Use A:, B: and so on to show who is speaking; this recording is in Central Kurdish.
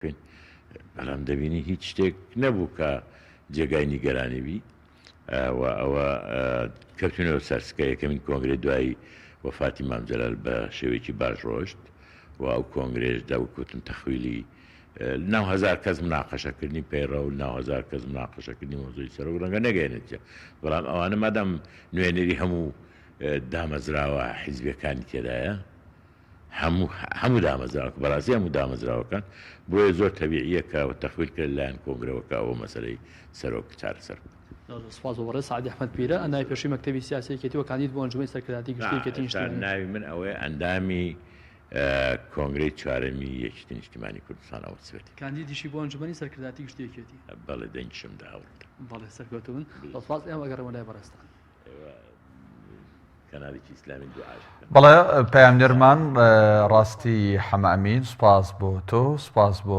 A: بکەین، بەڵام دەبینی هیچ شتێک نەبوو کە جێگای نیگەرانی بی و ئەوە کەوتینەوە سەر سکە. یەکەمین کۆنگرەی دوای وەفاتی مام جەلال بە شێوەیەکی باش ڕۆشت و ئەو کۆنگرەیەش دا وەک وتم تەخویلی ناو هەزار کەس مناقەشەکردنی پەیڕەو، ناو هەزار کەس مناقەشەکردنی مەوزوعی سەرۆک ڕەنگە نەگەیەنێت جیا، بەڵام ئەوانە مادام نوێنەری هەموو دامەزراوە حیزبیەکانی تێدایە، هەموو هەموو دامەزراوەکە بەڕاستی هەموو دامەزراوەکان بۆیە زۆر تەبیعیە کە تەخویل کرا لەلایەن کۆنگرەوە کە ئەوە مەسەلەی سەرۆک چارەسەر بکات.
B: زۆر زۆر سوپاس بۆ بەڕێز سەعدی ئەحمەد پیرە ئەندامی پێشووی مەکتەبی سیاسی یەکێتی و کاندید بۆ ئەنجومەنی سەرکردایەتی گشتی
A: نا
B: یەکێتی
A: ئێستا
B: نیشتیمانی.
A: ناوی من ئەوەیە ئەندامی کۆنگرەی چوارەمی یەکێتی نیشتیمانی کوردستان ئەوە سوێتی.
B: کاندیدیشی بۆ ئەنجومەنی سەرکردایەتی گشتی یەکێتی.
A: بەڵێ دەنگیشم دا ئەوڕۆ.
B: بەڵێ سەرکەوتوو بن. زۆر سوپاس ئێمە ئەگەڕێمەوە لای بەڕێزتان.
A: ئێوە کەناڵێکی ئیسلامی دوعاش بکەن.
C: بەڵێ پەیامنێرمان ڕاستی حەمە ئەمین سوپاس بۆ تۆ سوپاس بۆ.